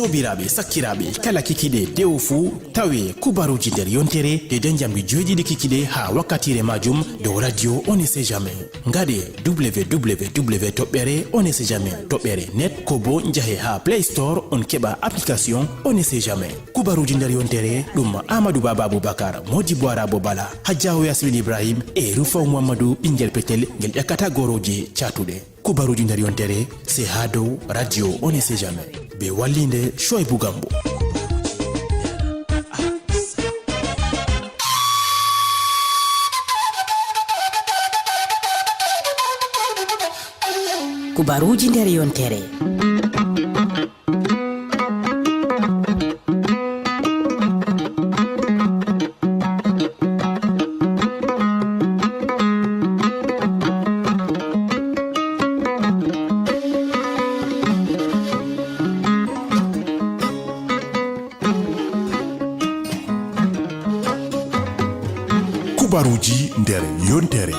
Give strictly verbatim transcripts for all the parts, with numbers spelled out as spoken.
Sobiraaɓe, sakkiraaɓe, kala kikiɗe dewo fuu, tawee kubaruuji nder yontere de nden njamndi joweeɗiɗi kikiɗe haa wakkatiire maajum dow radio On ne sait jamais. Ngaɗee w w w toɓɓere on ne sait jamais toɓɓere net, ko boo njahee haa Play Store, on keɓa application On ne sait jamais. Kubaruuji nder yontere, ɗum Amadou Baba Aboubacar, Modibo Arabo Bala, Hajjawo Yasmin Ibrahim e Rufaw Muhammadu, ɓinngel petel ngel ƴakkata gorooje caatuɗe. Kubaruuji nder yontere, c'est haa dow radio On ne sait jamais. Be wallinde Shoaibou Gambo. Kubaruuji nder yontere. Kubaruuji nder yontere.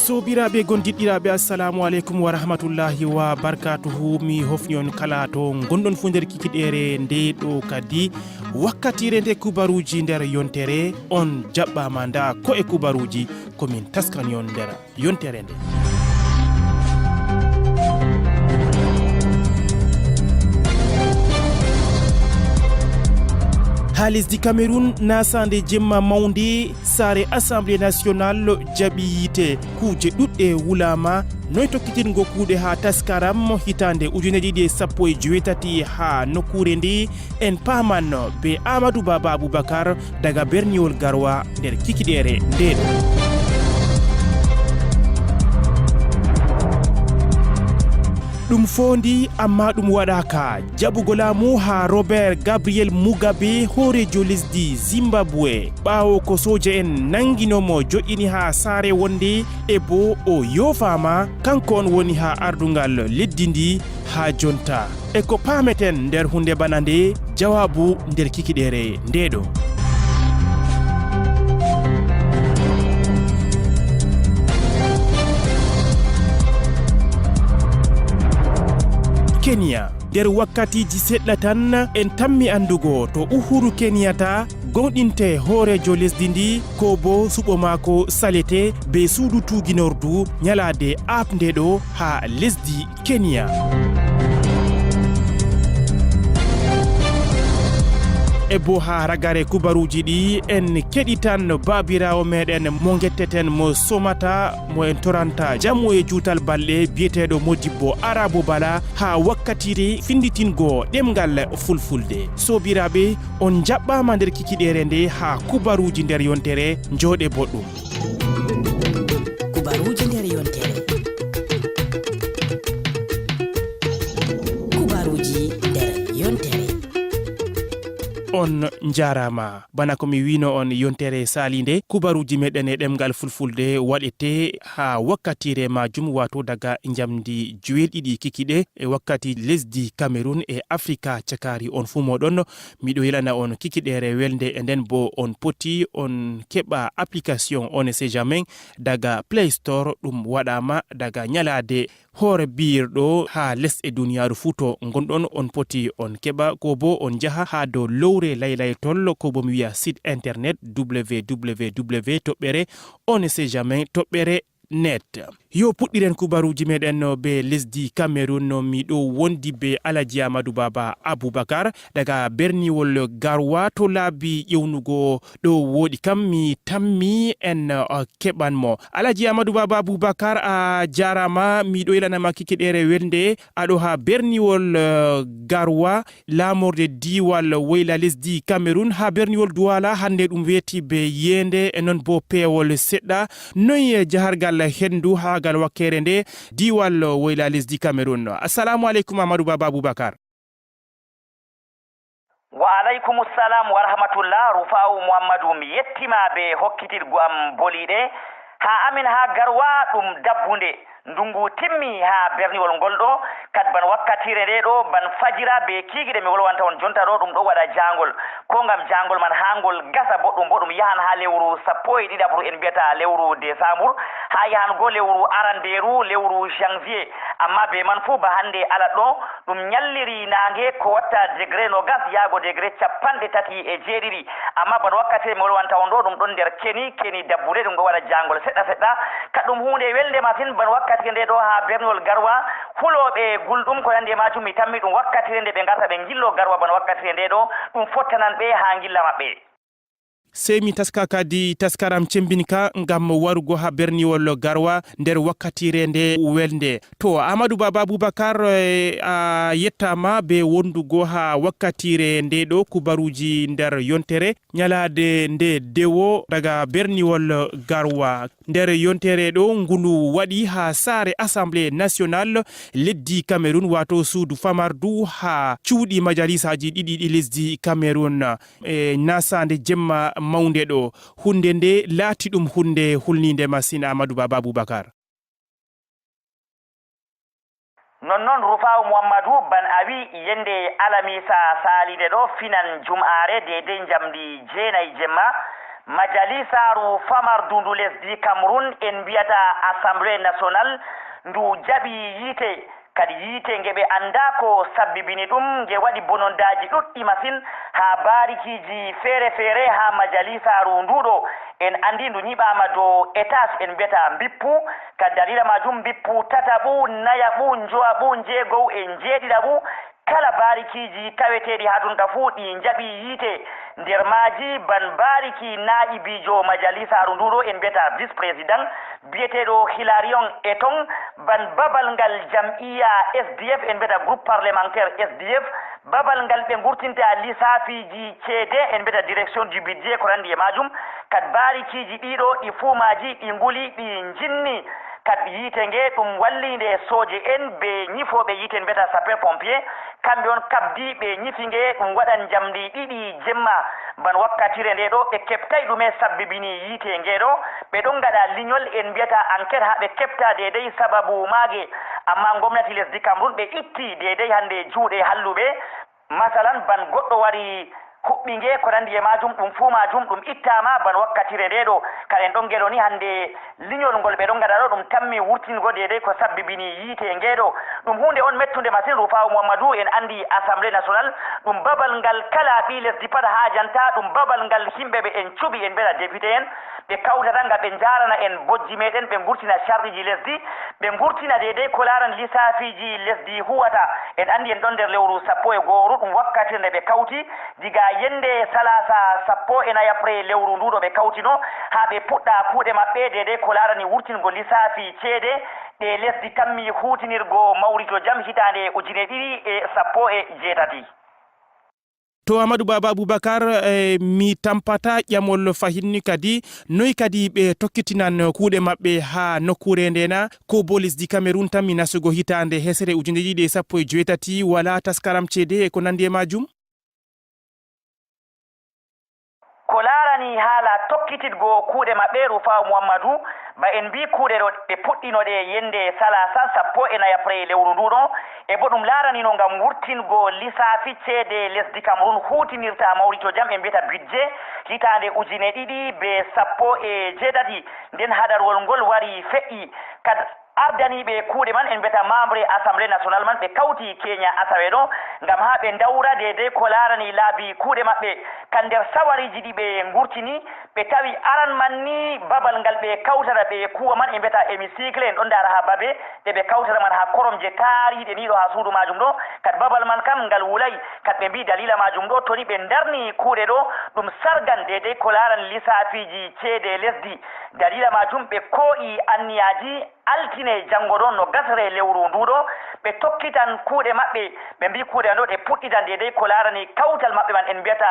Soobiraaɓe gondiɗɗiraaɓe, assalamu aleykum wa rahmatullahi wa barkatuhu. Mi hofni on kala to ngonɗon fuu nder kikiɗeere nde ɗo kadi wakkatiire nde kubaruuji nder yontere. On jaɓɓaama nda ko e kubaruuji ko min taskani on nder yontere nde. Haa lesdi Cameroun, nasaande jemma mawnde, saare Assemblée nationale jaɓi yiite. Kuuje ɗuɗɗe wulaama. Noy tokkitingo kuuɗe haa taskaram hitaande ujine ɗiɗi e sappo e joweetati haa nokkuure nde? En paaman be Amadou Baba Aboubacar daga berniwol Garwa nder kikiɗeere nde ɗo. Ɗum foondi, ammaa ɗum waɗaaka. Jaɓugo laamu haa Robert Gabriel Mugabe, hooreejo lesdi Zimbabwe, ɓaawo ko sooja en nangino mo, joɗɗini haa saare wonde, e boo o yoofaama, kanko on woni haa ardungal leddi ndi haa jonta. E ko paameten nder huunde bana nde? Jawaabu nder kikiɗeere nde ɗo. Kenya. Nder wakkatiiji seɗɗa tan, en tammi anndugo to Uhuru Kenyatta gooŋɗinte hooreejo lesdi ndi, ko boo suɓo maako salete bee suudu tuuginordu nyalaade aaɓnde ɗo haa lesdi Kenya. E boo haa ragare kubaruuji ɗi, en keɗitan baabiraawo meeɗen mo ngetteten, mo somata, mo en toranta jam e juutal balɗe, biyeteeɗo Modibbo Arabo Bala, haa wakkatiire finnditingo ɗemngal Fulfulde. Soobiraaɓe, on njaɓɓaama nder kikiɗeere nde haa kubaruuji nder yontere. Njooɗe boɗɗum. Kubaruuji nder yontere. Kubaruuji nder yontere. On njaaraama. Bana ko mi wi'no on yontere saaliinde, kubaruuji meeɗen e ɗemngal Fulfulde waɗete haa wakkatiire maajum, waato daga njamndi joweeɗiɗi kikiɗe e wakkati lesdi Cameroun e Afrika cakaari. On fuu mooɗon, miɗo yelana on kikiɗeere welnde, e nden boo on poti on keɓa application On ne sait jamais daga Play Store. Ɗum waɗaama daga nyalaade hoore biirɗo haa les e duniyaaru fuu to ngonɗon, on poti on keɓa, ko boo on njaha haa dow lowre laylaytol, ko boo mi wi'a site internet w w w toɓɓere on ne sait jamais toɓɓere net. Yo puɗɗiren kubaruuji meeɗen no be lesdi Cameroun, no miɗo wondi be Alaji Amadou Baba Aboubacar daga berniwol Garoua to laabi ƴewnugo ɗo wooɗi kam, mi tammi en, uh, keɓan mo. Alaji Amadou Baba Aboubacar, a jaaraama, miɗo yelanama kikiɗeere welnde, aɗo haa berniwol, uh, Garoua, laamorde diiwal woyla lesdi Cameroun. Haa berniwol Douala hannde ɗum weeti be yeende, e non bo peewol seɗɗa. Noy jahargal henndu haa gal wakkeere nde diiwal woyla lesdi Cameroun? Assalamu aleykum, Amadou Baba Aboubacar. Wa alaikum salam wa rahmatullah, Rufa'u Muhammadu, mi yettima be hokkitirgo am boliɗe. Haa amin haa Garwa ɗum dabbunde. Ndungu timmi haa berniwol ngol ɗo, kat ban wakkatiire nde ɗo, ban fajira be kiikiɗe mi wolwanta on jonta ɗo, ɗum ɗo waɗa jaangol. Ko ngam jaangol man haa ngol gasa boɗɗum boɗɗum yahan haa lewru sappo e ɗiɗaɓru en mbiyata lewru desambur, haa yahan go lewru arandeeru, lewru janvier. Amma be man fuu ba hannde alat ɗo, ɗum nyalliri naange ko watta degré nogas yaago degré capanɗe tati e jeeɗiɗi. Amma bana wakkati mi wolwanta on ɗo, ɗum ɗon nder keni, keni dabbunde, ɗum ɗo waɗa jaangol seɗɗa seɗɗa. Ka ɗum huunde welnde masin bana wakkati nde ɗo haa berniwol Garwa, hulooɓe gulɗum ko nanndi e maajum, mi tammi ɗum wakkati nde ɓe ngarta ɓe ngillo Garwa bana wakkati nde ɗo, ɗum fottanan ɓe haa ngilla maɓɓe. Sey mi taska kadi taskaram cembinka ngam warugo haa berniwol Garwa nder wakkatiire nde welnde. To Amadou Baba Boubacar, eh, a yettaama be wondugo haa wakkatiire nde ɗo kubaruuji nder yontere nyalaade nde dewo daga berniwol Garwa. Nder yontere ɗo ngunu waɗi haa saare Assemblée Nationale leddi Cameroun, waato suudu famardu haa cuuɗi majalisaaji ɗiɗi ɗi lesdi Cameroun. E nasaande jemma mawnde ɗo, hunnde nde laati ɗum hunnde hulniinde masin, Amadou Baba Boubacar. Nonnon Rufaawu Muhammadu, ban a wi, yende alamiisa saaliinde ɗo finan jum'aare deydey njamndi jeenay jemma, majalisaaru famardu ndu lesdi Cameroun en mbiyata Assemblée Nationale ndu jaɓi yiite. Kadi yiite nge ɓe anndaa ko sabbibini ɗum, nge waɗi bonondaaji ɗuɗɗi masin haa baarikiiji feere-feere haa majalisaaru nduuɗo. En anndi ndu nyiɓaama dow etaas en mbiyata mbippu. Ka daliila maajum mbippu tataɓu, nayaɓu, njowaɓu, njeegow e njeeɗiɗaɓu. Kala baarikiiji taweteeɗi haa ton ka fuu ɗi njaɓi yiite. Nder maaji ban baariki naa'ibiijo majalisaaru nduuɗo en mbiyata vice-président biyeteeɗo Hilarion Etong, ban babal ngal jam'iyya S D F en mbiyata groupe parlementaire S D F, babal ngal ɓe ngurtinta lisaafiiji ceede en mbiyata direction du budget ko nanndi e maajum. Kad baarikiiji ɗiɗo ɗi fuu maaji ɗi nguli ɗi njinni. Kad yiite nge ɗum walli nde sooje en be nyifooɓe yiite en mbiyata sapeur pompier. Kamɓe on kabdi ɓe nyifi nge ɗum waɗan njamndi ɗiɗi jemma. Ban wakkatire nde ɗo ɓe keɓtay ɗume sabbibini yiite nge ɗo. Ɓe ɗon ngaɗa linyol en mbiyata enquête haa ɓe keɓta deedey sababu maage. Amma ngomnati lesdi Cameroun ɓe itti deedey hannde juuɗe halluɓe. Masalan ban goɗɗo wari huɓɓi nge ko nanndi e maajum, ɗum fuu maajum ɗum ittaama ban wakkatire nde ɗo. Kadi en ɗon ngeɗo ni hannde linyol ngol ɓe ɗon ngaɗa ɗo ɗum tammi wurtingo deedey ko sabbibini yiite nge ɗo. Ɗum huunde on mettunde masin Rufaawu Muhammadu, en anndi Assemblée Nationale ɗum babal ngal kala ɓii lesdi pat haajanta, ɗum babal ngal yimɓe ɓe en cuɓi en mbiyata député en ɓe kawtata ngam ɓe njaarana en bojji meɗen, ɓe ngurtina sarɗiiji lesdi, ɓe ngurtina deedey ko laarani lisaafiiji lesdi huwata. En anndi en ɗon nder lewru sappo e go'oru, ɗum wakkati nde ɓe kawti diga yende salaasa sappo e nayi après lewru ndu ɗo ɓe kawtino haa ɓe puɗɗa kuuɗe maɓɓe deedey ko laarani wurtingo lisaafi ceede ɗe lesdi tammi huutinirgo mawrito jam hitaande ujine ɗiɗi e sappo e jeetati. To Amadou Baba Aboubacar, eh, mi tampata ƴamol fahinni kadi, noy kadi ɓe tokkitinan kuuɗe maɓɓe haa nokkuure nde na, ko bo lesdi Cameroun tammi nasugo hitaande hesere ujine ɗiɗi e sappo e joweetati, wala taskaram ceede e ko nandi e majum? Ko laarani haala tokkititgo kuuɗe maɓɓe, Rufaawu Muhammadu, ba en mbii kuuɗe ɗo ɓe puɗɗino ɗe yende salaasa sappo e nayi après lewru ndu ɗo, e bo ɗum laaranino ngam wurtingo lisaafi ceede lesdi Cameroun huutinirta mawrito jam e mbiyata budget hitaande ujine ɗiɗi be sappo e jeetati, nden haɗarwol ngol wari feƴƴi. Kad ardaniiɓe kuuɗe man en mbiyata membre Assemblée Nationale man ɓe kawti Kenya asawe ɗo ngam haa ɓe ndawra deedey ko laarani laabi kuuɗe maɓɓe. Kan nder sawariiji ɗi ɓe ngurtini, ɓe tawi aran man ni babal ngal ɓe kawtata ɓe kuuwa man e mbiyata hémicycle, en ɗon ndaara haa babe ɗe ɓe kawtata man haa koromje taariiɗe ni ɗo haa suudu maajum ɗo. Kad babal man kam ngal wulay, kad ɓe mbii daliila maajum ɗo to ni ɓe ndarni kuuɗe ɗo ɗum sargan deedey ko laarani lisaafiiji ceede lesdi. Daliila maajum ɓe koo'i anniyaaji Altine janngo ɗo, no gasre lewru ndu ɗo, ɓe tokkitan kuuɗe maɓɓe. Ɓe mbii kuuɗe ɗo ɗe puɗɗitan deydey ko laarani kawtal maɓɓe man en mbiyata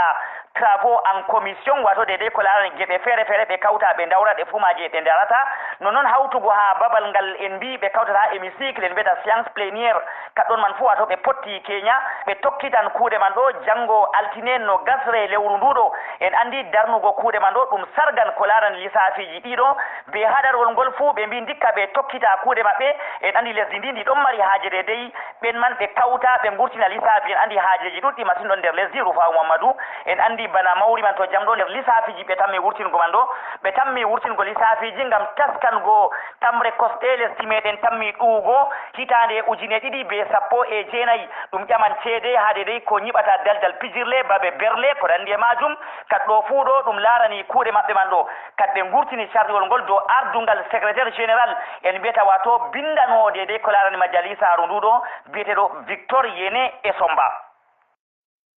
travaux en commission, wato deydey ko laarani geɓe feere feere ɓe kawta ɓe ndawra ɗe fumaaji ɗe ndarata. No noon hawtugo haa babal ngal en mbii ɓe kawtata haa hémicycle en mbiyata séance plénière. Kaɗɗon man fuu wato ɓe potti keña, ɓe tokkitan kuuɗe man ɗo janngo altine no gasre lewru ndu ɗo. En anndi darnugo kuuɗe man ɗo ɗum sargan ko laarani lisaafiiji ɗiɗo. Be haɗarol ngol fuu ɓe mbii ndikka ɓe tokkita kuuɗe maɓɓe. En anndi lesdi ndi ndi ɗon mari haaje deydey ɓen man ɓe kawta ɓe ngurtina lisaafi. En anndi haajeeji ɗuɗɗi masin ɗon nder lesdi Rufaawu Mammadu. En anndi bana mawri man to jam ɗo nder lisaafiiji ɓe tammi wurtingo man ɗo. Ɓe tammi wurtingo lisaafiiji ngam taskango tamre kosɗe lesdi meɗen tammi ɗuwugo hitaande ujine ɗiɗi be sappo e jeenayi. Ɗum ƴaman ceede haa deydey ko nyiɓata daldal pijirle, babe berle, ko nanndi e maajum. Kat ɗo fuu ɗo ɗum laarani kuuɗe maɓɓe man ɗo. Kat ɓe ngurtini cardiwol ngol dow ardungal secrétaire général, en mbiyata wato binndanowo deydey ko laarani majalisaaru ndu ɗo, biyeteeɗo Victor Yene e Somba.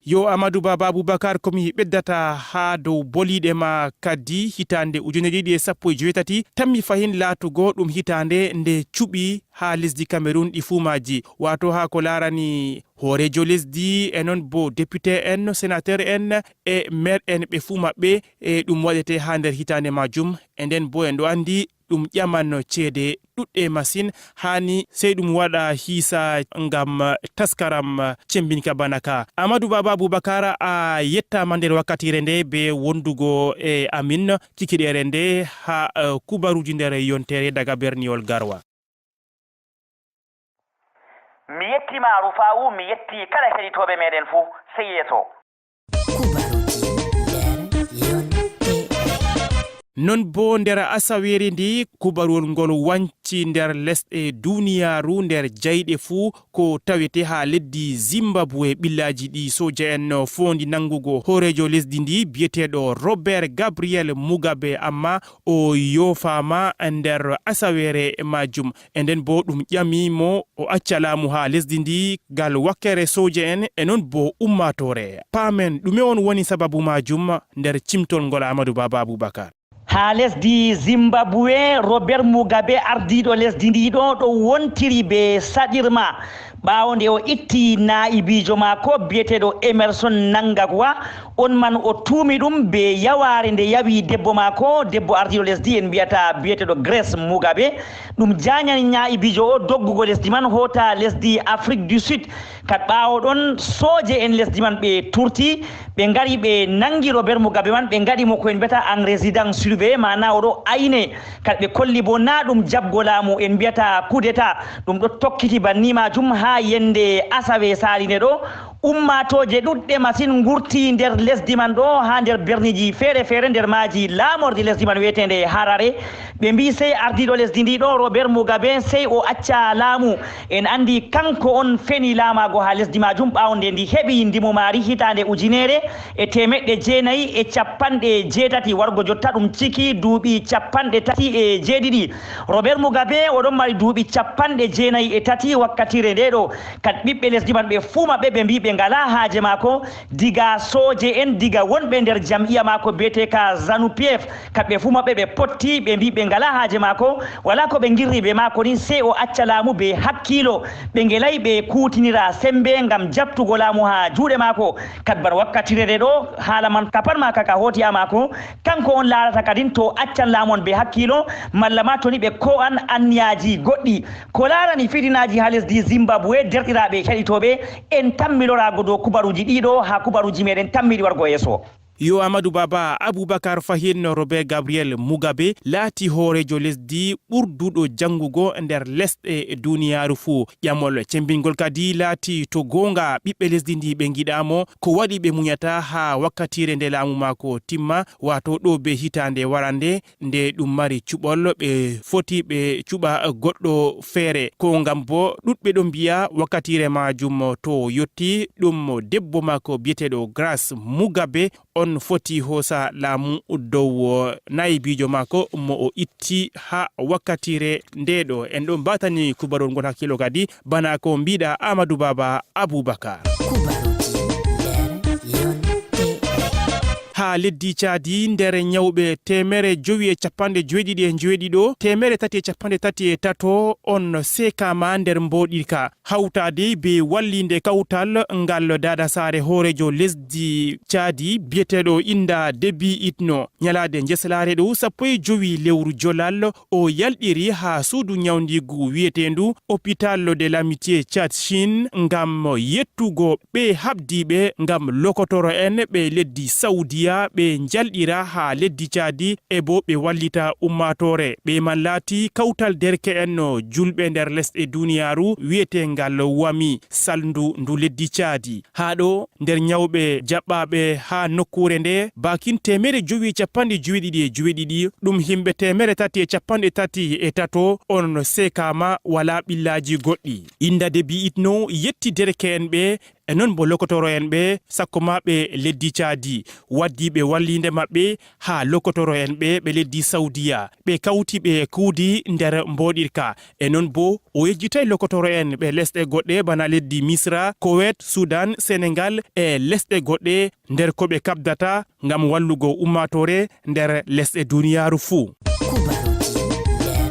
Yo Amadou Baba Aboubacar, ko mi ɓeddata haa dow boliiɗe ma kadi, hitaande ujine ɗiɗi e sappo e joweetati tammi fahin laatugo ɗum hitaande nde cuɓi haa lesdi Cameroun ɗi fuumaaji, wato haa ko laarani hooreejo lesdi e noon bo député en, sénateur en e maire en ɓe fuu maɓɓe e ɗum waɗete haa nder hitaande majjum. E nden bo en ɗo anndi ɗum ƴaman ceede ɗuɗɗe masin, haani sey ɗum waɗa hiisa ngam taskaram cembinka bana ka. Amadou Baba Aboubacar, a yettaama nder wakkatire nde be wondugo e amin kikiɗeere nde haa, eh, kubaruuji nder yontere daga berniwol Garwa. Mi yetti ma Rufaawu, mi yetti kala heɗitooɓe meɗen fuu. Sey yeeso. Kubaruuji nder yontere. Non bo nder asaweere ndi, kubaruwol ngol wanci nder lesɗe duniyaaru, nder jayɗe fuu, ko tawete haa leddi Zimbabwe. Ɓillaaji ɗi sooja en foondi nangugo hooreejo lesdi ndi biyeteeɗo Robert Gabriel Mugabe, amma o yoofaama nder asaweere majjum. E nden bo ɗum ƴami mo o acca laamu haa lesdi ndi ngal wakkere sooje en e non bo ummaatoore. Paamen ɗume on woni sababu majum nder cimtol ngol Amadou Baba Aboubacar. Haa lesdi Zimbabwe, Robert Mugabe, ardiiɗo lesdi ndi ɗo, ɗo wontiri be saɗirma ɓaawo nde o itti naa'ibiijo maako biyeteeɗo Emerson Mnangagwa. On man o tuumi ɗum be yawaare nde yawi debbo maako, debbo ardiiɗo lesdi en mbiyata biyeteeɗo Grace Mugabe. Ɗum jaanyani naa'ibiijo o doggugo lesdi man hoota lesdi Afrique du Sud. Kat ɓaawo ɗon sooje en lesdi man ɓe turti, ɓe ngari ɓe nangi Robert Mugabe man, ɓe ngaɗi mo ko en mbiyata en résidence surveillée, maana o ɗo ayne. Kat ɓe kolli bo na ɗum jaɓgo laamu en mbiyata coup d'état. Ɗum ɗo tokkiti banni majum haa yende asawe sali nde ɗo. Ummaatooje ɗuɗɗe masin ngurti nder lesdi man ɗo, haa nder berniiji feere feere, nder maaji laamordi lesdi man wiyeteende Harare. Ɓe mbii sey ardiiɗo lesdi ndi ɗo, Robert Mugabe, sey o acca laamu. En anndi kanko on feni laamaago haa lesdi majum ɓaawo nde ndi heɓi ndimu maari hitaande ujunere e teemeɗɗe jeenayi e cappanɗe jeetati, wargo jotta ɗum ciki duuɓi cappanɗe tati e jeeɗiɗi. Robert Mugabe o ɗon mari duuɓi cappanɗe jeenayi e tati wakkatire nde ɗo. Kat ɓiɓɓe lesdi man ɓe fuu maɓɓe ɓe mbii ɓe ngalaa haaje maako, diga sooje en, diga wonɓe nder jam'iya maako biyeteeka ZANU-PF. Kat ɓe fuu maɓɓe ɓe potti, ɓe mbii ɓe ngalaa haaje maako, walaa ko ɓe ngirri be maako ni, sey o acca laamu be hakkiilo. Ɓe ngelay ɓe kuutinira sembe ngam jaɓtugo laamu haa juuɗe maako. Kat bana wakkatire nde ɗo, haala man kapan ma kaka hooti haa maako, kanko on laarata kadin to accan laamu on be hakkiilo, malla ma to ni ɓe koo'an anniyaaji goɗɗi. Ko laarani fitinaaji haa lesdi Zimbabwe, derɗiraaɓe heɗitooɓe, en tammi loraago dow kubaruuji ɗiɗo haa kubaruuji meɗen tammiɗi wargo yeeso. Yo Amadou Baba Aboubacar, fahin Robert Gabriel Mugabe laati hooreejo lesdi ɓurduɗo janngugo nder lesɗe duniyaaru fuu. Ƴamol cembingol kadi laati to goonga ɓiɓɓe lesdi ndi ɓe ngiɗaa mo, ko waɗi ɓe munyata haa wakkatire nde laamu maako timma, waato ɗo be hitaande warande, nde ɗum mari cuɓol, ɓe foti ɓe cuɓa goɗɗo feere. Ko ngam bo ɗuɗɓe ɗo mbiya wakkatire majum to yotti, ɗum debbo maako biyeteeɗo Grace Mugabe on foti hoosa laamu dow nayibiijo maako mo o itti haa wakkatire nde ɗo. En ɗo mbatani kubarol ngol hakkilo kadi, bana ko mbiɗa Amadou Baba Aboubacar. Kubaruji nder yontere. haa leddi Caadi, nder ñawɓe teemere jowi e capanɗe jeeɗiɗi e njeeɗiɗo, teemere tati e capanɗe tati e tato on seekaama nder mbooɗirka. Hawtaade bee walliinde kawtal ngal daada saare hooreejo lesdi Caadi biyeteeɗo Inda Debi Itno. Ñalaade njeslaare ɗo sappo e jowi lewru Jolal, o yalɗiri haa suudu ñawndiigu wiyeteendu Hôpital de l'Amitié Tchad Chine ngam yettugo ɓe haɓdiiɓe ngam lokotoro en ɓe leddi Saudiya ɓe njalɗira haa leddi Caadi e bo ɓe wallita ummaatoore. Ɓe man laati kawtal derke'en no julɓe nder lesɗe duniyaaru wiyeteengal Wami salndu ndu leddi Caadi. Haa ɗo nder ñawɓe jaɓɓaaɓe haa nokkuure nde, baakin teemere jowi e capanɗe jeeɗiɗi e jeeɗiɗi, ɗum yimɓe teemere tati e capanɗe tati e tato on seekaama, walaa ɓillaaji goɗɗi. Inda Debi Itno yetti dereke'en ɓe, e non bo lokotoro'en ɓe, sakko ma ɓe leddi Caadi, waddi ɓe walliinde maɓɓe haa lokotoro'en ɓe, ɓe leddi Saudiya. Ɓe kawti ɓe kuudi nder mbooɗirka. E non bo, o yejjitay lokotoro'en ɓe lesɗe goɗɗe bana leddi Misra, Kuwait, Sudan, Senegal e lesɗe goɗɗe nder ko ɓe kaɓdata ngam wallugo ummaatoore nder lesɗe duniyaaru fuu. Kubaruji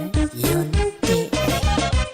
nder yontere.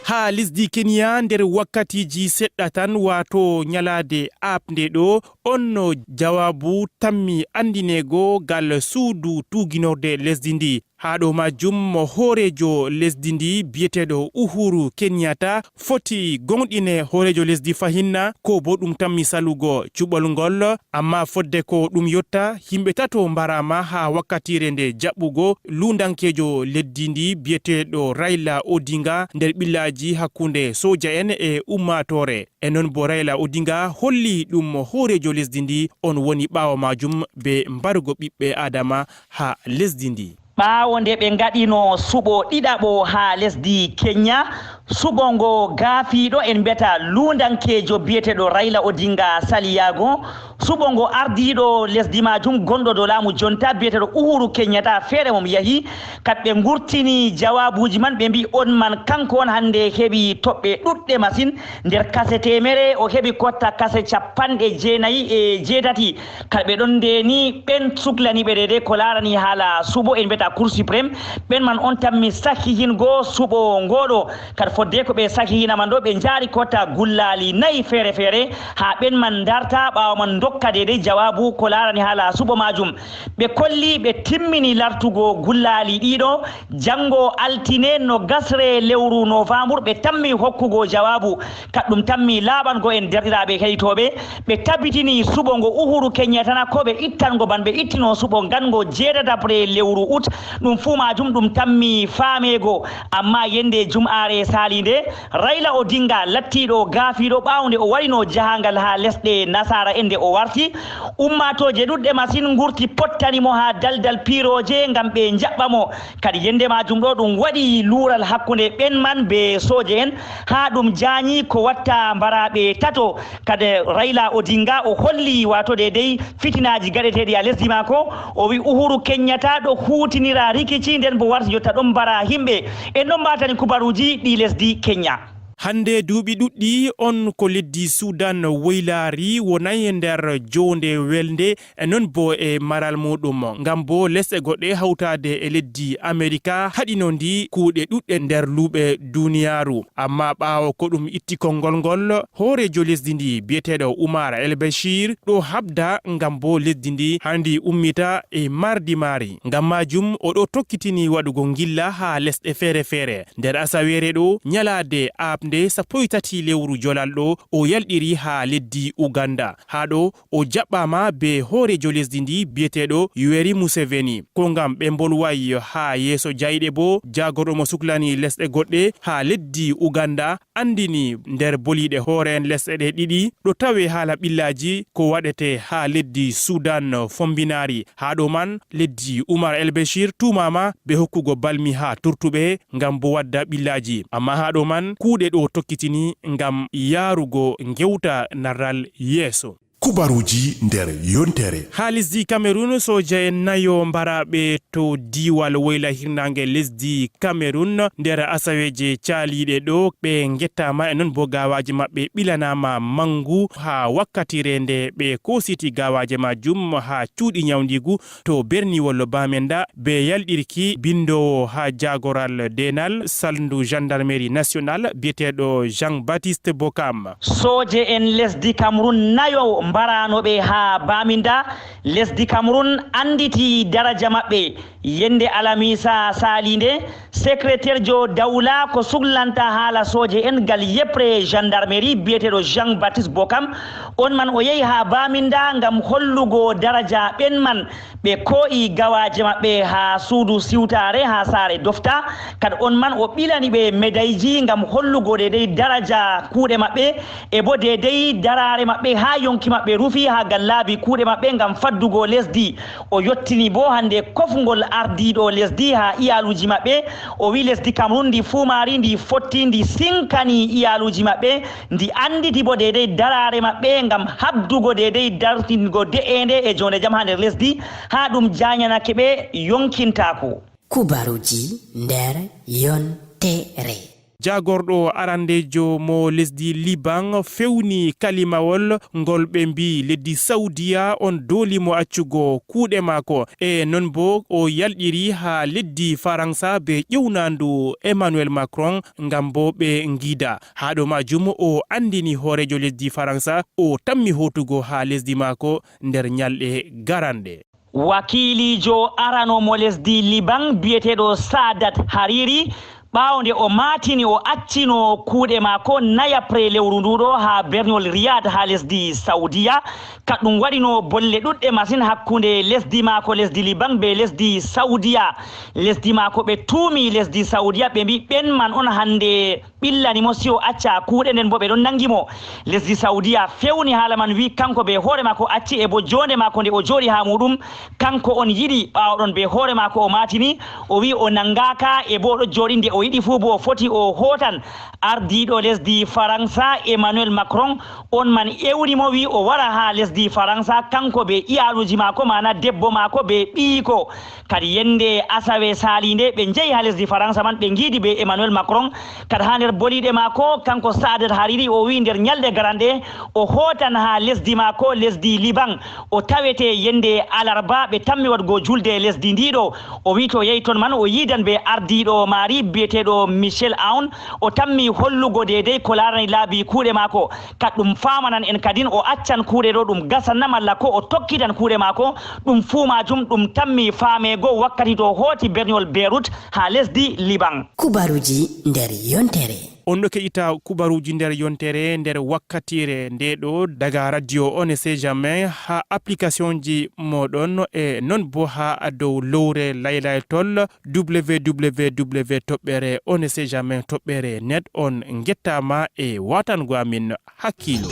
Haa lesdi Kenya, nder wakkatiiji seɗɗa tan, waato ñalaade aaɓnde ɗo, on no jawaabu tammi anndineego gal suudu tuuginorde lesdi ndi. Haa ɗo majjum, mo hooreejo lesdi ndi biyeteeɗo Uhuru Kenyatta foti goongɗine hooreejo lesdi fahinna, ko bo ɗum tammi salugo cuɓol ngol. Amma fodde ko ɗum yotta, yimɓe tato mbaraama haa wakkatiire nde jaɓɓugo luundankeejo leddi ndi biyeteeɗo Raila Odinga nder ɓillaaji hakkunde sooja en e ummaatoore. E non bo Raila Odinga holli ɗum hooreejo lesdi ndi on woni ɓaawo majum be mbarugo ɓiɓɓe Adama haa lesdi ndi. Ɓaawo nde ɓe ngaɗino suɓo ɗiɗaɓo haa lesdi Kenya, suɓo ngo gaafiiɗo en mbiyata luundankeejo biyeteeɗo Raila Odinga sali yaago, suɓo ngo ardiiɗo lesdi majum gonɗo dow laamu jonta biyeteeɗo Uhuru Kenyatta feere mum yahi, kad ɓe ngurtini jawaabuuji man, ɓe mbi on man kanko on hannde heɓi toɓɓe ɗuɗɗe masin, nder kase teemere o heɓi kotta kase capanɗe jeenayi e jeetati. Kala ɓe ɗon ndeni ɓen suklaniiɓe deydey ko laarani haala suɓo en mbiyata Cour suprême, ɓen man on tammi sahihingo suɓo ngooɗo. Kadi fodde ko ɓe sahihina man ɗo, ɓe njaari kotta gullaali nayi feere feere, haa ɓen man ndarta ɓaawo man ndokka deydey jawaabu ko laarani haala suɓo majum. Ɓe kolli ɓe timmini lartugo gullaali ɗiɗo, janngo altine no gasre lewru novembre ɓe tammi hokkugo jawaabu. Kaɗɗum tammi laaɓango en derɗiraaɓe heɗitooɓe, ɓe tabitini suɓo ngo Uhuru Kenyatta na ko ɓe ittango ban ɓe ittino suɓo ngan ngo jeetataɓre lewru ut. Ɗum fuu majum ɗum tammi faameego. Amma yende jum'aare saaliinde, Raila Odinga lattiiɗo gaafiiɗo ɓaawo nde o waɗino jahangal haa lesɗe nasaara en nde o warti, ummaatooje ɗuɗɗe masin ngurti pottani mo haa daldal piirooje ngam ɓe njaɓɓa mo. Kadi yende majum ɗo ɗum waɗi luural hakkunde ɓen man be sooje en, haa ɗum jaanyi ko watta mbaraaɓe tato. Kadi Raila Odinga o holli wato deydey fitinaaji gaɗeteeɗi a lesdi maako. O wi Uhuru Kenyatta ɗo huutinira rikici nden bo warti jotta ɗon mbara himɓe. En ɗon mbatani kubaruuji ɗi lesdi Kenya. Hannde duuɓi ɗuɗɗi on ko leddi Sudan woylaari wonay nder jownde welnde, e non bo e maral muɗum. Ngam bo lesɗe goɗɗe hawtaade e leddi Amerika haɗino ndi kuuɗe ɗuɗɗe nder luuɓe duniyaaru. Amma ɓaawo ko ɗum itti konngol ngol, hooreejo lesdi ndi biyeteeɗo Umar El Bashir ɗo habda ngam bo lesdi ndi handi ummita e mardi maari. Ngam majum o ɗo tokkitini waɗugo ngilla haa lesɗe feere-feere. Nder asaweere ɗo, nyalaade aaɓnde sappo e tati lewru jolal ɗo, o yalɗiri haa leddi Uganda. Haa ɗo, o jaɓɓaama be hooreejo lesdi ndi biyeteeɗo Yoweri Museveni. Ko ngam ɓe mbolway haa yeeso jayɗe bo, jaagorɗo mo suklani lesɗe goɗɗe haa leddi Uganda andini nder boliiɗe hoore'en lesɗe ɗe ɗiɗi ɗo tawe haala ɓillaaji ko waɗete haa leddi Sudan fombinaari. Haa ɗo man, leddi Umar El Bashir tuumaama be hokkugo balmi haa turtuɓe ngam bo wadda ɓillaaji. Amma haa ɗo man, kuuɗe ɗo tokkitini ngam yaarugo ngewta narral yeeso. Kubaruuji nder yontere. Haa lesdi Cameroun, sooja en nayo mbaraaɓe to diiwal woyla hirnaange lesdi Cameroun nder asaweeje caaliiɗe ɗo. Ɓe ngettaama e noon bo gawaaji maɓɓe ɓilanaama manngu haa wakkati nde ɓe koositi gawaaji majjum haa cuuɗi nyawndiigu to berniwol Bamenda, be yalɗirki binndoowo haa jaagoral denal salndu gendarmerie nationale biyeteeɗo Jean Baptiste Bokam. Sooje en lesdi Cameroun nayo mbaraano ɓe haa Bamenda. Lesdi Cameroun annditi daraja maɓɓe. Yende alamisa saaliinde, sekreterjo dawla ko suklanta haala sooje en gal yeɓre gendarmerie biyeteeɗo Jean Baptiste Bokam, on man o yehi haa Bamenda ngam hollugo daraja ɓen man ɓe koo'i gawaaje maɓɓe haa suudu siwtaare haa saare dofta. Kad on man o ɓilani ɓe medayji ngam hollugo deydey daraja kuuɗe maɓɓe e bo deydey daraare maɓɓe haa yonki maɓɓe rufi haa gal laabi kuuɗe maɓɓe ngam faddugo lesdi. O yottini bo hannde kofngol ardiiɗo lesdi haa iyaaluuji maɓɓe. O wi lesdi Cameroun ndi fuumaari, ndi fotti, ndi sinkani iyaaluuji maɓɓe, ndi annditi bo deydey daraare maɓɓe ngam habdugo deydey dartingo de'eende e joonde jam haa nder lesdi, haa ɗum jaanyanake ɓe yonkintaako. Kubaruuji nder yontere. Jaagorɗo arandeejo mo lesdi Liban fewni kalimawol ngol ɓe mbi leddi Saudiya on dooli mo accugo kuuɗe maako. E non bo o yalɗiri haa leddi Faransa be ƴewnandu Emmanuel Macron ngam bo ɓe ngiida. Haa ɗo majum o andini hooreejo lesdi Faransa o tammi hootugo haa lesdi maako nder nyalɗe garanɗe. Wakiiliijo arano mo lesdi Liban biyeteeɗo Sadat Hariri, ɓaawo nde o maatini o accino kuuɗe maako nayaɓre lewru ndu ɗo haa berniwol Riyad haa lesdi Saudiya. Kaɗɗum waɗino bolle ɗuɗɗe masin hakkunde lesdi maako lesdi Liban be lesdi Saudiya. Lesdi maako ɓe tuumi lesdi Saudiya ɓe mbi ɓen man on hannde ɓillani mo si o acca kuuɗe nden bo ɓe ɗon nangi mo. Lesdi Saudiya fewni haala man wi kanko be hoore maako acci e bo joonde maako nde o jooɗi haa muɗum. Kanko on yiɗi ɓaawo ɗon be hoore maako o maatini, o wi o nangaaka e bo o ɗo jooɗinde o yiɗi fuu bo o foti o hootan. Ardiiɗo lesdi Faransa Emmanuel Macron on man ewni mo wi o wara haa lesdi Faransa kanko be iyaaluuji maako maana debbo maako be ɓiyiiko. Kadi yende asawe saaliinde ɓe njehi haa lesdi Faransa man ɓe ngiidi be Emmanuel Macron. Kadi haa nder boliiɗe maako kanko Sadat Hariri o wi nder nyalɗe garanɗe o hootan haa lesdi maako lesdi Liban. O tawete yende alarba ɓe tammi waɗgo julde e lesdi ndi ɗo. O wi to yehi ton man o yiidan be ardiiɗo maari biyeteeɗo Michel Aoun. O tammi hollugo deydey ko laarani laabi kuuɗe maako. Kadi ɗum faamanan en kadin o accan kuuɗe ɗo ɗum gasanna malla ko o tokkitan kuuɗe maako. Ɗum fuu majum ɗum tammi faameego wakkati to o hooti berniwol Beirut haa lesdi Liban. Kubaruuji nder yontere. On ɗo keɗita kubaruuji nder yontere nder wakkatire nde ɗo daga radio On ne sait jamais haa application ji moɗon e non bo haa dow lowre laylaytol w w w toɓɓere on ne sait jamais toɓɓere net. On ngettaama e watango amin hakkiilo.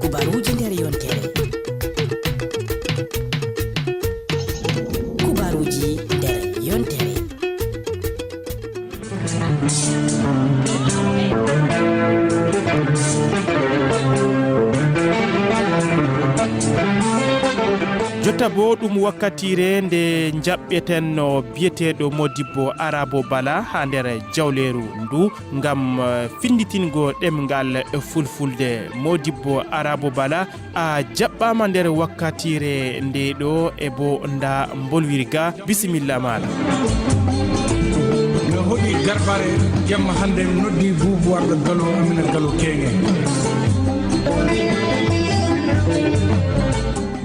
Kubaruuji nder yontere. Kubaruuji nder yontere. Jotta bo ɗum wakkatire nde jaɓɓeten no biyeteeɗo Modibbo Arabo Bala haa nder jawleeru ndu ngam, eh, finditingo ɗemngal fulfulde. Modibbo Arabo Bala, a jaɓɓaama nder wakkatire nde ɗo e bo nda mbolwirga. Bisimilla maaɗa. No hoɗi garbare jemma hannde mi noddi buubu warɗo galo amina galo keŋe.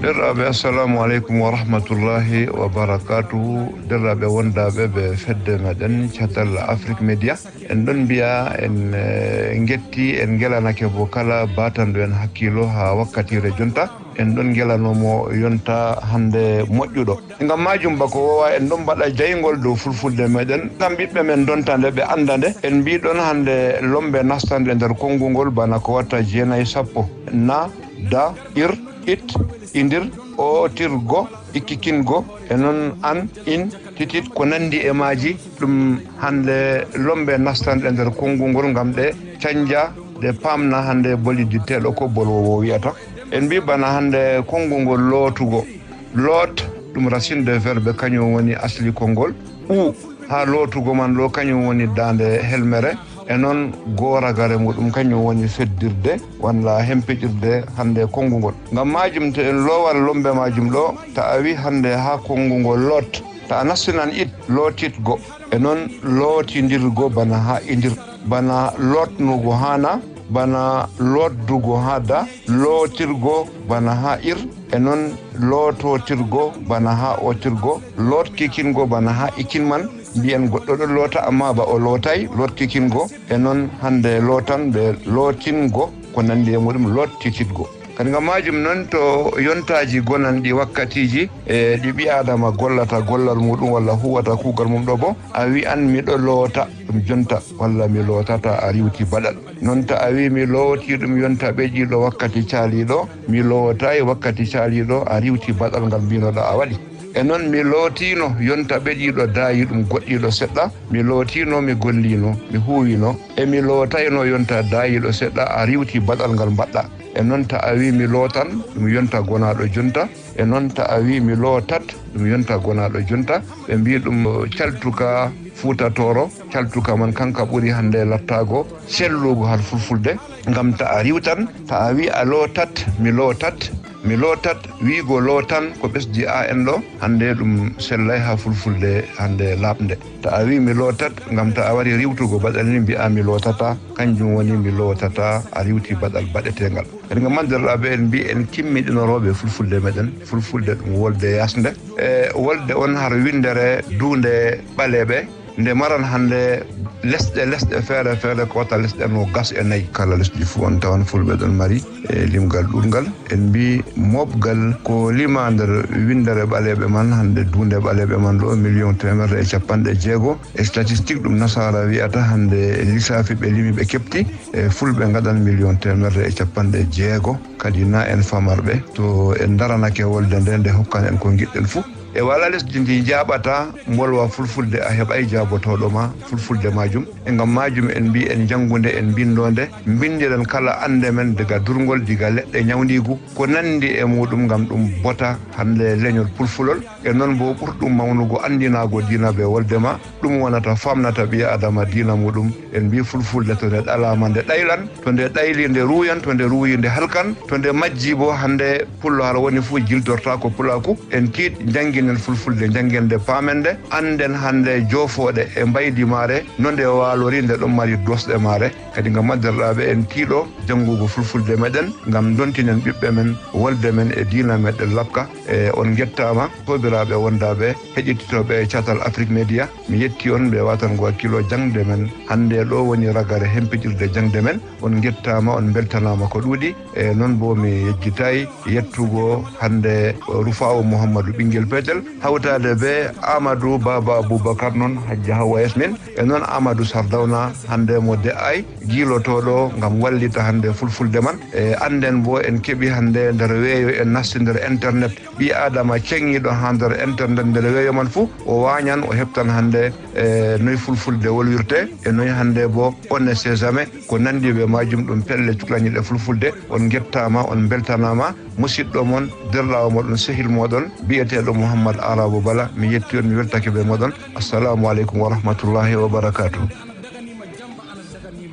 Derɗaaɓe, assalamu aleykum wa rahmatullahi wa barakatuhu. Derɗaaɓe wondaaɓe ɓe fedde meɗen Catal Afrique Media. En ɗon mbiya en, eh, ngetti, en ngelanake bo kala batanɗo en hakkiilo haa wakkatire jonta. En ɗon ngelano mo yonta hannde moƴƴuɗo. Ngam majum bako wowa en ɗon mbaɗa jayngol dow fulfulde meɗen. Ngam ɓiɓɓe men donta nde ɓe annda nde. En mbiɗon hannde lombe nastanɗe nder konngol bana ko watta jeenayi sappo. Na, da, ir, it, indir, o, tir, go, ikkikingo, e non an, in, titit, ko nandi e maaji, ɗum hannde lombe nastanɗe nder konngol ngam ɗe canja, ɗe pamna hannde boliditteɗo ko bolwowo wi'ata. En mbi bana hannde konngol ngol lootugo. Loot, ɗum racine de verbe, kañum woni asli konngol. U, haa lootugo man ɗo, kañum woni daande helmere. E noon, gooragare muɗum, kañum woni feddirde walla hempiɗirde hannde konngol ngol. Ngam maajum, to en loowal lombe maajum ɗo, ta a wi hannde haa konngol ngol loot, ta a nastinan it, lootitgo. E noon, lootindirgo bana haa indir, bana lootnugo haa na, bana lootdugo haa da, lootirgo bana haa ir, e noon loototirgo bana haa otirgo, lootkikingo bana haa ikin man. Mbiyen goɗɗo ɗo loota, amma ba o lootaay, lootkikingo, e noon hannde lootan ɓe lootingo, ko nanndi e muɗum loottititgo. Kadi ngam maajum noon, to yontaaji gonanɗi wakkatiiji e ɗi ɓii-aadama gollata gollal muɗum walla huwata kuugal mum ɗo bo, a wi'an miɗo loota ɗum jonta, walla mi lootata a riwti baɗal. Noon ta a wi mi lootii ɗum yonta ɓeƴiiɗo wakkati caaliiɗo, mi lootaay wakkati caaliiɗo a riwti baɗal ngal mbiinoɗa a waɗi. E noon mi lootiino yonta ɓeƴiiɗo daayiiɗum goɗɗiiɗo seɗɗa, mi lootiino, mi golliino, mi huuwiino, e mi lootaayno yonta daayiiɗo seɗɗa a riwti baɗal ngal mbaɗɗa. E noon ta a wi mi lootan ɗum yonta gonaaɗo jonta, e noon ta a wi mi lootat ɗum yonta gonaaɗo jonta, ɓe mbi ɗum caltuka Fuuta Tooro, caltuka man kanka ɓuri hannde lattaago sellugo har fulfulde, ngam ta a riwtan, ta a wi a lootat, mi lootat, mi lootat, wiigo lootan ko ɓesdi A N ɗo, hannde ɗum sellay haa fulfulde hannde laaɓnde. Ta a wi mi lootat, ngam ta a wari riwtugo baɗal ni mbi'a mi lootata, kanjum woni mi lootata, a riwti baɗal baɗeteengal. Kadi ngam man, derɗaaɓe, en mbi en kimmiɗinorooɓe fulfulde meɗen, fulfulde ɗum wolde yasnde. E wolde on har winndere duunde ɓaleeɓe, nde maran hannde lesɗe, lesɗe feere feere, ko wata lesɗe no gas e nayi. Kala lesdi fuu on tawan fulɓe ɗon mari e limgal ɗuɗngal. En mbi moɓgal ko lima nder winndere ɓaleeɓe man, hannde duunde ɓaleeɓe man ɗo, miliyon teemerre e capanɗe jeego. E statistique ɗum nasaara wi'ata, hannde lisaafi ɓe limi ɓe keɓti, e fulɓe ngaɗan miliyon teemerre e capanɗe jeego. Kadi na en famarɓe, to en daranake wolde nde, nde hokkan en ko ngiɗɗen fuu. E wala lesdi ndi njaaɓata mbolwa fulfulde, a heɓay jaabotooɗo ma fulfulde maajum. E ngam maajum en mbi en njanngunde, en mbinndonde, mbinndiren kala annde men diga durngol, diga leɗɗe nyawndiigu, ko nanndi e muuɗum, ngam ɗum bota hannde leñol pulfulol. E noon bo ɓurɗum mawnugo anndinaago diina be wolde ma, ɗum wonata famnata ɓii Aadama diina muuɗum. En mbi fulfulde to nde ɗalaama nde ɗaylan, to nde ɗayli nde ruuyan, to nde ruuyi nde halkan, to nde majji bo hannde pullo hara woni fuu jiltortaako pulaaku. En tiiɗ njannginen fulfulde, njanngende paamende, annden hannde joofooɗe e mbaydi maare, no nde waalori, nde ɗon mari doosɗe maare. Kadi ngam man derɗaaɓe en tiiɗo janngugo fulfulde meɗen, ngam dontinen ɓiɓɓe men, wolde men e diina meɗen lapka. E on ngettaama, soobiraaɓe wondaaɓe heɗititooɓe e Catal Afrique Media. Mi yetti on be watango hakkilo jaŋde men. Hannde ɗo woni ragare hempitirde jaŋde men. On ngettaama, on mbeltanaama ko ɗuuɗi. E noon bo mi yejjitaay yettugo hannde Rufaawu Muhammadu Ɓinngel Petel, hawtaade be Aamadu Baaba Abubakar, noon Hajja Hawwa Yasmin, e noon Aamadu Sardawna hannde mo de'aay, giilotooɗo ngam wallita hannde fulfulde man. E annden bo en keɓi hannde nder weeyo, en nasti nder internet. Ɓii Aadama ceŋiiɗo haa nder internet nder weeyo man fuu, o waanyan, o heɓtan hannde e noy fulfulde wolwirte, e noy hannde bo on ne sait jamais ko nanndi be maajum, ɗum pelle cuklaniiɗe fulfulde. On ngettaama, on mbeltanaama. Musiɗɗo mon, derɗaawo moɗon, sehil moɗon, bi'eteeɗo Muhammad Arabu Bala, mi yetti on, mi weltake be moɗon. Assalaamu aleykum wa rahmatullahi wa barakaatuh.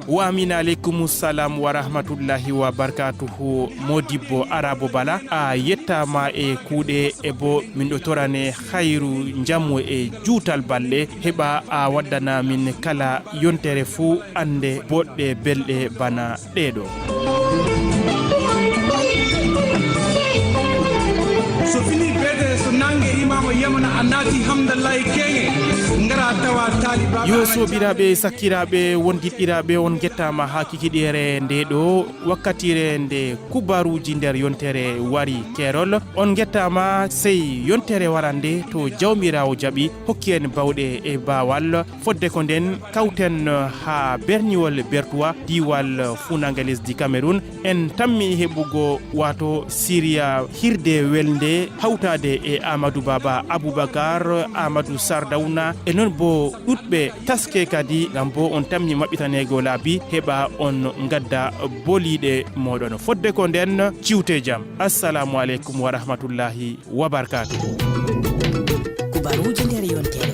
Wa amin aleykum salam wa rahmatullahi wa barakatuhu. Modibbo Arabo Bala, a yettaama e kuuɗe, e bo min ɗo torane hayru, njamu e juutal balɗe, heɓa a waddana min kala yontere fuu annde boɗɗe belɗe bana ɗeeɗo. So fini beede, so nange rimama yamana a naati hamdallahi keŋe, ngara tawa taaliba. Yo sobiraaɓe, sakkiraaɓe, wondiɗɗiraaɓe, on ngettaama haa kikiɗeere nde ɗo wakkatire nde kubaruuji nder yontere wari keerol. On ngettaama, sey yontere warande to Jawmiraawo jaɓi, hokki en bawɗe e baawal. Fodde ko nden, kawten haa berniwol Bertuwa, diiwal fuunaaŋge lesdi Kamerun. En tammi heɓugo, waato Siriya, hirde welnde, hawtaade e Aamadu Baaba Abubakar, Aamadu Sardawna, E noon bo ɗuɗɓe taske kadi, ngam bo on tammi maɓɓitaneego laabi, heɓa on ngadda boliiɗe mooɗon. Fodde ko nden, ciwte jam. Assalamu aleykum wa rahmatullahi wa barkaatuhu. Kubaruuji nder yontere.